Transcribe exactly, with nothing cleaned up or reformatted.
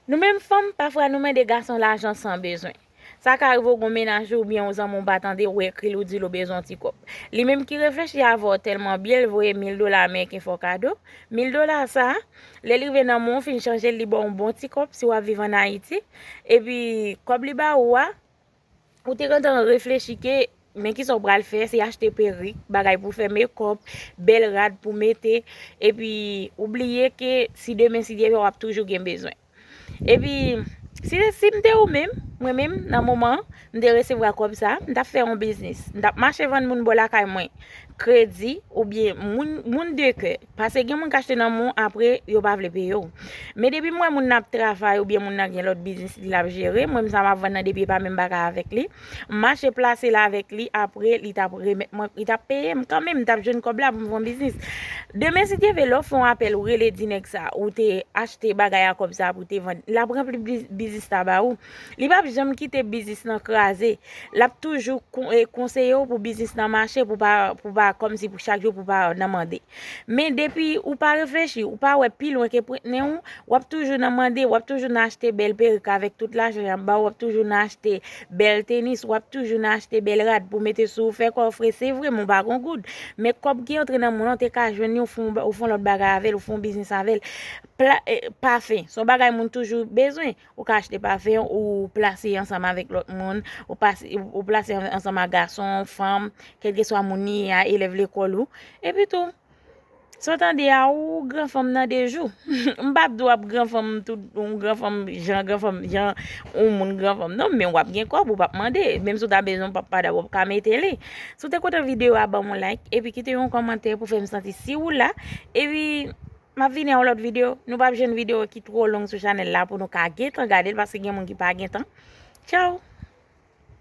Nou menm fanm, pafwa nou mande gason lajan san bezwen. Sa ka rive w gon mennaj ou oubyen yon zanmi w pa tande, ou ekri l, ou di l ou bezwen yon ti kòb. Li menm ki reflechi avè w tèlman byen, l voye mil dola ameriken fè w kado. Mil dola sa, lè li rive nan men w, fin chanje l, li ba w yon bon ti kòb si w ap viv ann Ayiti. Epi, kòb li ba ou a, ou te gentan reflechi ke men kisa w pral fè, se achte perik, bagay pou fè mekòp, bèl rad pou mete, epi ou bliye ke si demen si Dye vle w ap toujou gen bezwen. Epi, si, si m te ou menm, mwen menm, nan moman an, m te resevwa kòb sa, m t ap fè yon biznis. M t ap mache vann moun bò lakay mwen kredi, oubyen moun, moun de kè. Paske gen moun k achte nan men w, apre, yo pa vle peye w. Men depi m wè moun nan ap travay, oubyen moun nan gen lòt biznis li l ap jere, mwen menm sa m ap vann nan depi e pa menm bagay avèk li, m mache plase l avèk li, apre, li t ap remèt mwen, li t ap peye m kanmenm, m t ap jwenn kòb la pou m fè yon biznis. Demen, si Dye vle, lè w fè yon apèl, ou rele di nèg sa, ou te achte bagay a kòb sa pou w te vann, l ap ranpli bi-, biznis la ba ou. Li p ap janm kite biznis lan kraze. L ap toujou kon-, e, konseye w pou biznis lan mache, pou pa, pou pa, kòmsi pou chak jou, pou pa nan mande. Men depi ou pa reflechi, ou pa wè pi lwen ke pwent nen w, w ap toujou nan mande, w ap toujou nan achte bèl perik avèk tout lajan y ap ba w, w ap toujou nan achte bèl tenis, w ap toujou nan achte bèl rad pou mete sou ou, fè kò w fre. Se vre, men w pa gon goud. Men kòb ki antre nan men w lan, w te ka jwenn li, ou fè yon ba-, ou fè yon lòt bagay avè l, ou fè yon biznis avè l. Pla-, e, pafen, se yon bagay moun toujou bezwen. Ou ka achte pafen, ou plase ansanm avèk lòt moun, ou pase, ou plase ansanm ak gason, fanm, kèlkeswa moun li ye a, elèv lekòl ou. Epi tou, sa w tande a, ou gran fanm nan de jou. M p ap di w ap gran fanm tout, ou gran fanm, jan gran fanm, jan yon moun gran fanm. Non, men w ap gen kòb, ou p ap mande. Menm si w ta bezwen yon papa w ap ka mete li. Si w te kontan videyo a, ban m yon like, epi kite yon kòmantè pou fè m santi si ou la. Epi, m ap vini a yon lòt videyo. Nou p ap jwenn videyo ki twò long sou chanèl la pou nou ka gentan gade l, paske gen moun ki pa gentan. Tchao!